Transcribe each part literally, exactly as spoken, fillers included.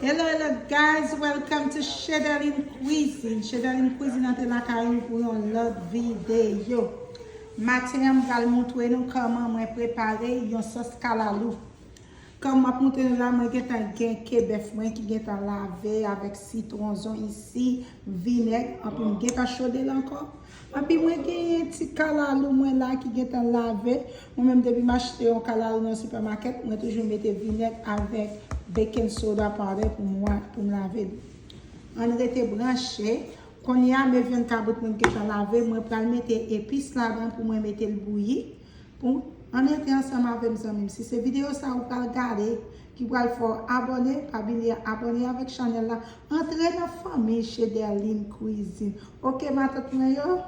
Hello, hello guys, welcome to Chedeline Cuisine. Chedeline Cuisine antre lakay ou pou yon lòt videyo. Maten an, m pral montre nou kòman mwen prepare yon sòs kalalou. Kòm m ap montre nou la, mwen gentan gen ke bèf mwen ki gentan lave avèk sitwon, zon isi, vinèg, anpi m gentan chode l ankò. Anpi mwen genyen ti kalalou mwen la ki gentan lave. Mwen menm depi m achte yon kalalou nan sipèmakèt, mwen toujou mete vinèg avèk baking soda powder pou mwen, pou m lave li. Ann rete branche. Kounye a, men vyann kabrit mwen gentan lave, mwen pral mete epis ladan pou mwen mete l bouyi. Pou ann rete ansanm avè m, zanmi m. Si se videyo sa ou pral gade, ki pral fè w abòne, pa bliye abòne avèk chanèl la. Antre nan fanmi Chedeline Cuisine. Oke, matant mwen yo?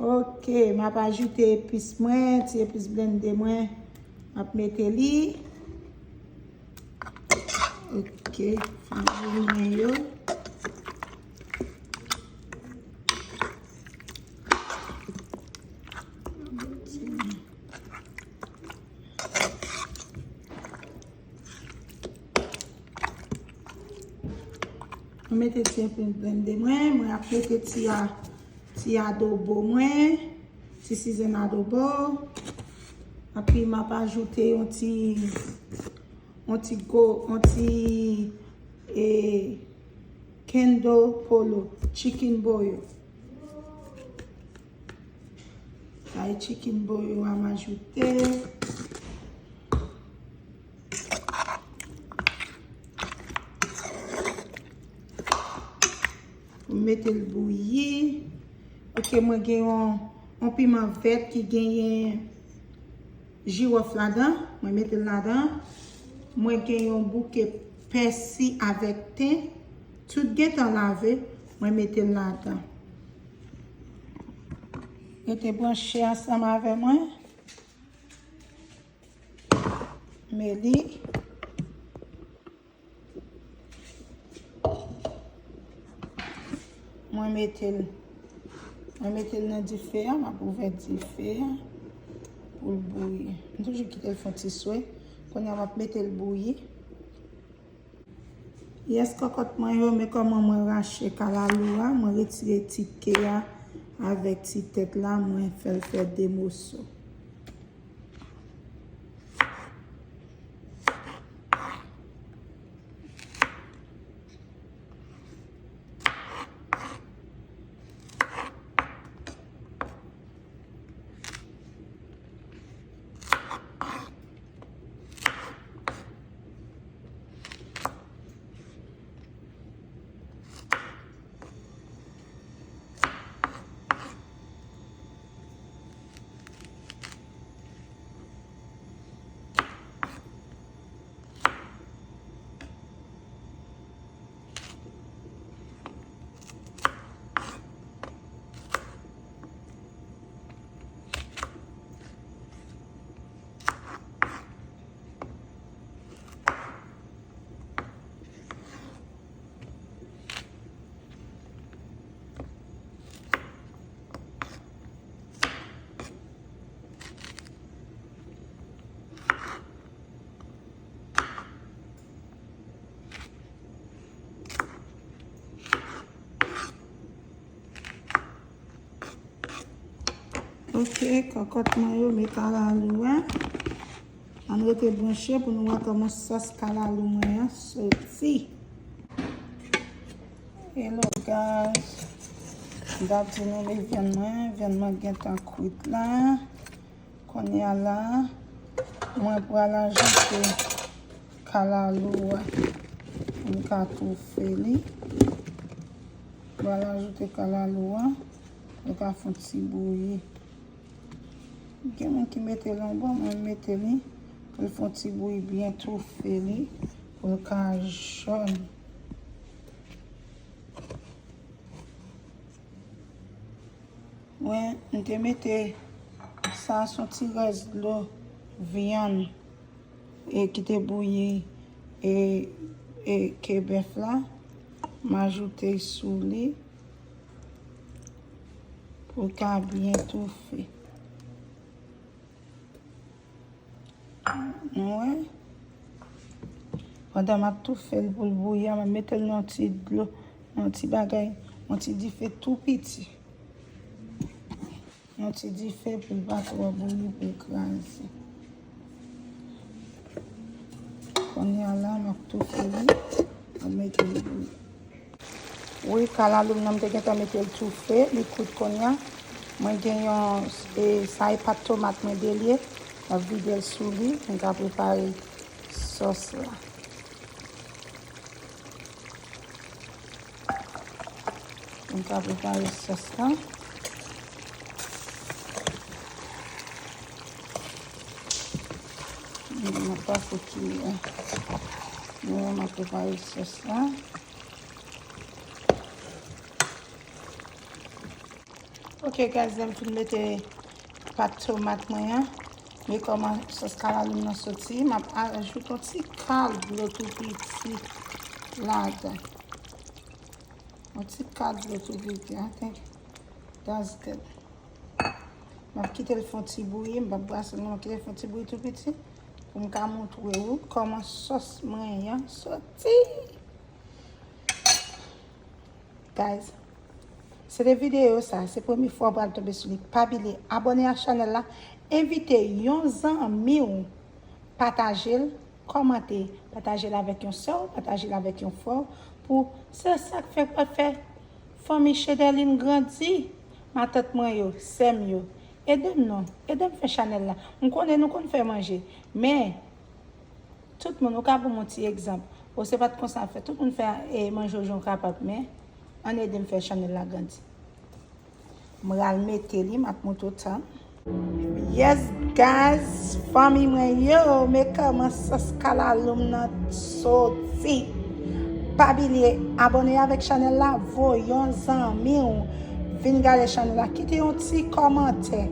Oke, m ap ajoute epis mwen, ti epis blende mwen. M ap mete li. Oke, fanmi mwen yo. Mwen mete ti epis blende mwen, mwen ap mete ti a, ti adobo mwen, ti sizen adobo. Epi m ap ajoute yon ti, yon ti go, yon ti, e, kendo polo, chicken boyo. Sa e chicken boyo a m ajoute. Pou m mete l bouyi. Oke, mwen gen yon, yon piman vèt ki genyen jiwòf ladan. Mwen mete l ladan. Mwen gen yon bouke pèsi avèk ten. Tout gentan lave. Mwen mete l ladan. Rete branche ansanm avè mwen. Men li. Mwen mete l, mwen mete l nan dife a, m ap ouvè dife a pou l bouyi. M toujou kite l fè yon ti swe. Kounye a m ap mete l bouyi. Yes, kòkòt mwen yo, men kòman mwen rache kalalou a, mwen retire ti ke a avèk ti tèt la, mwen fè l fè de moso. Ok, kòkòt mwen yo, men kalalou a. Ann rete branche pou nou wè kòman sòs kalalou mwen an soti. Hello guys. M t ap di nou men vyann mwen, vyann mwen gentan kwit la. Kounye a la, mwen pral ajoute kalalou a pou m ka toufe li. Pral ajoute kalalou a pou l ka fè yon ti bouyi. Gen moun ki mete l yon bò, mwen mete li pou l fè yon ti bouyi byen toufe li pou l ka jòn. Mwen, m te mete sa sou ti rès dlo vyann e ki te bouyi e, e ke bèf la. M ajoute sou li pou l ka byen toufe. Nou wè? Pandan m ap toufe l pou l bouyi a, m ap mete l nan yon ti dlo, nan yon ti bagay, yon ti dife tou piti. Yon ti dife pou l pa twò bouyi, pou l kraze. Kounye a la, m ap toufe li, m ap mete l bouyi. Wi, kalalou m nan, m te gentan mete l toufe, li kwit kounye a. Mwen gen yon, e, sa e pat tomat mwen delye, m ap vide l sou li, m ka prepare sòs la. M ka prepare sòs la. M ap pase kiyè. Mwen, m ap prepare sòs la. Ok, guys, lè m fin mete pat tomat mwen an, men kòman sòs kalalou m nan soti, m ap ajoute yon ti kal dlo tou piti ladan. Yon ti kal dlo tou piti, I think that's good. M ap kite l fè yon ti bouyi, m p ap brase l non, m ap kite l fè yon ti bouyi tou piti pou m ka montre ou kòman sòs mwen an soti. Guys, se te videyo sa, se premye fwa w pral tonbe sou li. Pa bliye abòne ak chanèl la, envite yon zanmi w, pataje l, kòmante, pataje l avèk yon sè w, pataje l avèk yon frè w, pou se sa k fè, k ap fè fanmi Chedeline grandi. Matant mwen yo, sè m yo, ede m non, ede m fè chanèl la. M konnen nou konn fè manje, men tout moun, ou ka ban m yon ti egzanp. Ou se pa t konsa fè, tout moun fè, e, manje w jan w kapab, men ann ede m fè chanèl la grandi. M pral mete li, m ap montre w tan. Yes, guys, fanmi mwen yo, men kòman sòs kalalou m nan soti. Pa bliye abòne avèk chanèl la, voye yon zanmi w vin gade chanèl la. Kite yon ti kòmantè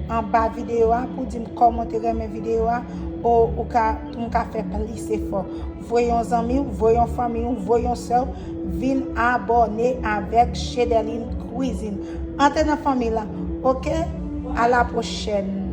anba videyo a pou di m kòman w te renmen videyo a, ou, ou ka, pou m ka fè plis efò. Voye yon zanmi w, voye yon fanmi w, voye yon sè w vin abòne avèk Chedeline Cuisine. Antre nan fanmi la, ok? A la pwochèn.